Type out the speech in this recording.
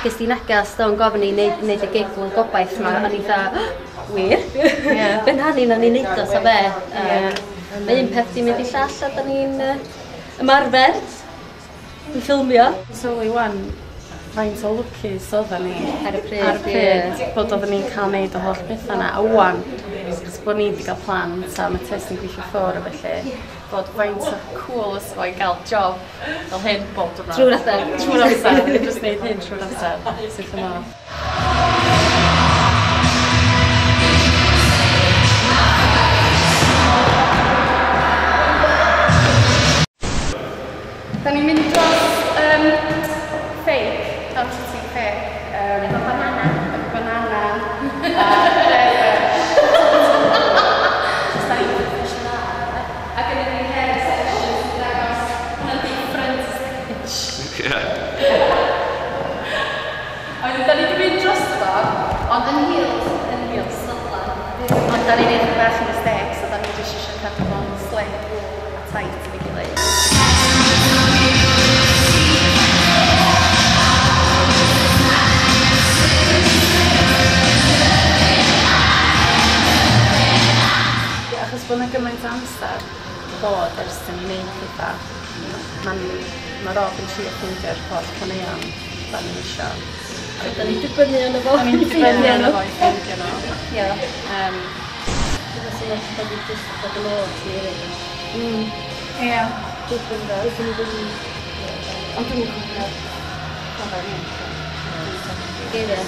Ges di negas do'n gofyn i neud y gig Gwyl Gobaith 'ma, a o'n i fatha, wir? Be na ni, na ni neud o ta be? Mae un peth di mynd i llall a da ni'n ymarfer, yn ffilmio. Sylwi wan, faint o lwcus oedden ni ar y pryd, ar y pryd bod oedden ni'n cael neud y holl bethau yna. A wan, achos bod ni wedi cael plant a mae Tess yn gweithio ffwrdd a felly, bod faint o cool os fo i gael job fel hyn bob diwrnod. Trwy'r amser. Trwy'r amser. Just neud hyn trwy'r amser. Sydd yn off. Da ni'n mynd dros fake, dantity fake. Efo banana. Efo banana. A hairbrush. Da ni'n mynd A gynnu ni hair extensions sy'n dangos hwnna'n di front stage. Ie. A wedyn da ni wedi mynd dros fo, ond yn heels. Yn heels. Ond da ni'n neud bach o mistake, so da ni jyst eisiau cadw fo'n slick a tight efo'i gilydd. Achos bod yna gymaint o amser bod ers dyn ni'n neud pethau, ma' Rob yn trio ffeindio'r holl caneuon da ni'n isio. Da ni'n dibynnu arno fo. Da ni'n dibynnu arno fo i ffeindio nhw. Ie. Dwi'n meddwl bod ni jyst dod yn ôl ti hefyd. Ie. Dibynnu fel, dibynnu ddim. Ond dwi'n cofio cofio'r un. Geiriau.